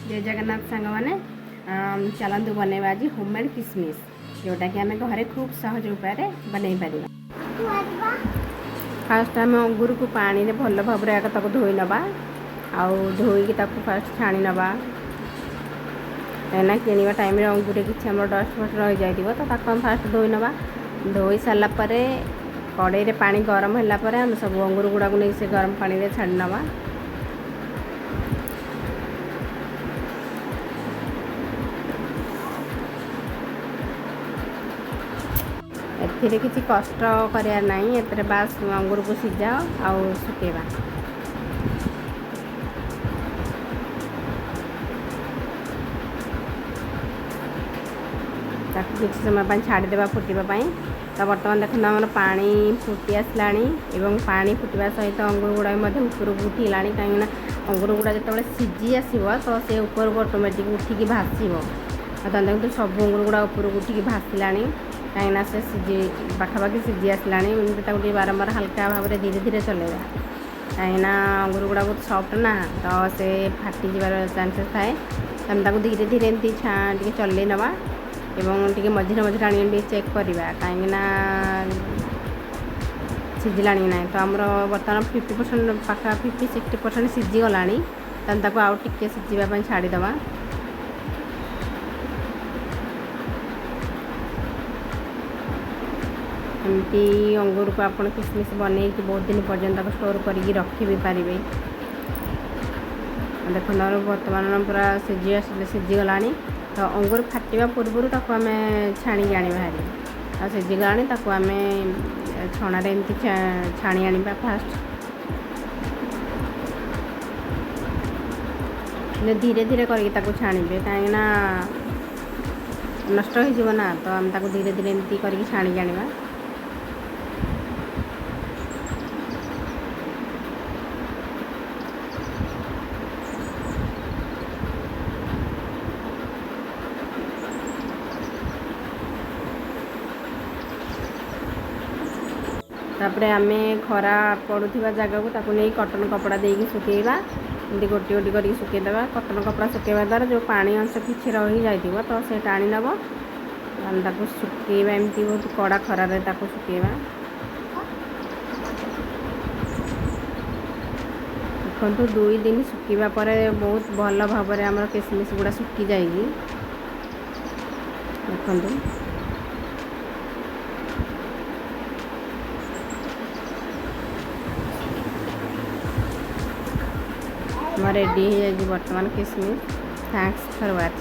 ଜୟ ଜଗନ୍ନାଥ ସାଙ୍ଗମାନେ। ଚାଲନ୍ତୁ ବନେଇବା ଆଜି ହୋମମେଡ଼୍ କିସମିସ୍, ଯେଉଁଟାକି ଆମେ ଘରେ ଖୁବ୍ ସହଜ ଉପାୟରେ ବନେଇ ପାରିବା। ଫାଷ୍ଟ ଆମେ ଅଙ୍ଗୁରକୁ ପାଣିରେ ଭଲ ଭାବରେ ଆଗ ତାକୁ ଧୋଇ ନେବା ଆଉ ଧୋଇକି ତାକୁ ଫାଷ୍ଟ ଛାଣି ନେବା, କାହିଁକିନା କିଣିବା ଟାଇମ୍ରେ ଅଙ୍ଗୁରରେ କିଛି ଆମର ଡଷ୍ଟ ଫଷ୍ଟ ରହିଯାଇଥିବ। ତ ତାକୁ ଆମେ ଫାଷ୍ଟ ଧୋଇ ନେବା। ଧୋଇ ସାରିଲା ପରେ କଡ଼େଇରେ ପାଣି ଗରମ ହେଲା ପରେ ଆମେ ସବୁ ଅଙ୍ଗୁର ଗୁଡ଼ାକୁ ନେଇ ସେ ଗରମ ପାଣିରେ ଛାଡ଼ି ନେବା। ଏଥିରେ କିଛି କଷ୍ଟ କରିବାର ନାହିଁ। ଏଥିରେ ବାସ୍ ଅଙ୍ଗୁରକୁ ସିଝାଅ ଆଉ ଶୁଖେଇବା। ତାକୁ କିଛି ସମୟ ପାଇଁ ଛାଡ଼ିଦେବା ଫୁଟିବା ପାଇଁ। ତ ବର୍ତ୍ତମାନ ଦେଖନ୍ତୁ, ଆମର ପାଣି ଫୁଟି ଆସିଲାଣି ଏବଂ ପାଣି ଫୁଟିବା ସହିତ ଅଙ୍ଗୁର ଗୁଡ଼ା ବି ମଧ୍ୟ ଉପରକୁ ଉଠିଗଲାଣି, କାହିଁକିନା ଅଙ୍ଗୁର ଗୁଡ଼ା ଯେତେବେଳେ ସିଝି ଆସିବ ତ ସେ ଉପରକୁ ଅଟୋମେଟିକ୍ ଉଠିକି ଭାସିବ। ଆଉ ଦେଖନ୍ତୁ, ସବୁ ଅଙ୍ଗୁର ଗୁଡ଼ା ଉପରକୁ ଉଠିକି ଭାସିଲାଣି, କାହିଁକିନା ସେ ସିଝି ପାଖାପାଖି ସିଝି ଆସିଲାଣି। ଏମିତି ତାକୁ ଟିକେ ବାରମ୍ବାର ହାଲକା ଭାବରେ ଧୀରେ ଧୀରେ ଚଲେଇବା, କାହିଁକିନା ଅଙ୍ଗୁର ଗୁଡ଼ା ବହୁତ ସଫ୍ଟ ନା, ତ ସେ ଫାଟିଯିବାର ଚାନ୍ସେସ୍ ଥାଏ। ଆମେ ତାକୁ ଧୀରେ ଧୀରେ ଏମିତି ଟିକେ ଚଲେଇ ନେବା ଏବଂ ଟିକେ ମଝିରେ ମଝିରେ ଆଣିକି ଟିକେ ଚେକ୍ କରିବା, କାହିଁକିନା ସିଝିଲାଣି କି ନାହିଁ। ତ ଆମର ବର୍ତ୍ତମାନ 50% ପାଖା 50-60% ସିଝିଗଲାଣି। ତ ତାକୁ ଆଉ ଟିକେ ସିଝିବା ପାଇଁ ଛାଡ଼ିଦେବା। ଏମିତି ଅଙ୍ଗୁରକୁ ଆପଣ କିସମିସ୍ ବନେଇକି ବହୁତ ଦିନ ପର୍ଯ୍ୟନ୍ତ ତାକୁ ଷ୍ଟୋର୍ କରିକି ରଖି ବି ପାରିବେ। ଦେଖନ୍ତୁ, ଆମର ବର୍ତ୍ତମାନ ପୁରା ସିଝି ଆସିଲେ, ସିଝିଗଲାଣି। ତ ଅଙ୍ଗୁର ଫାଟିବା ପୂର୍ବରୁ ତାକୁ ଆମେ ଛାଣିକି ଆଣିବା ଭାରି। ଆଉ ସିଝିଗଲାଣି, ତାକୁ ଆମେ ଛଣାରେ ଏମିତି ଛାଣି ଆଣିବା। ଫାଷ୍ଟ ଧୀରେ ଧୀରେ କରିକି ତାକୁ ଛାଣିବେ, କାହିଁକିନା ନଷ୍ଟ ହେଇଯିବ ନା। ତ ଆମେ ତାକୁ ଧୀରେ ଧୀରେ ଏମିତି କରିକି ଛାଣିକି ଆଣିବା। ତାପରେ ଆମେ ଖରା ପଡ଼ୁଥିବା ଜାଗାକୁ ତାକୁ ନେଇ କଟନ୍ କପଡ଼ା ଦେଇକି ଶୁଖେଇବା। ଏମିତି ଗୋଟି ଗୋଟି କରିକି ଶୁଖେଇଦେବା। କଟନ୍ କପଡ଼ା ଶୁଖେଇବା ଦ୍ୱାରା ଯେଉଁ ପାଣି ଅଂଶ କିଛି ରହିଯାଇଥିବ ତ ସେ ଟାଣି ନେବ। ଆମେ ତାକୁ ଶୁଖେଇବା ଏମିତି ବହୁତ କଡ଼ା ଖରାରେ ତାକୁ ଶୁଖେଇବା। ଦେଖନ୍ତୁ, 2 ଦିନ ଶୁଖିବା ପରେ ବହୁତ ଭଲ ଭାବରେ ଆମର କିସମିସ୍ ଗୁଡ଼ା ଶୁଖି ଯାଇଛି। ଦେଖନ୍ତୁ, ଆମର ରେଡ଼ି ହେଇଯାଇଛି ବର୍ତ୍ତମାନ କିସମିସ୍। Thanks for watching.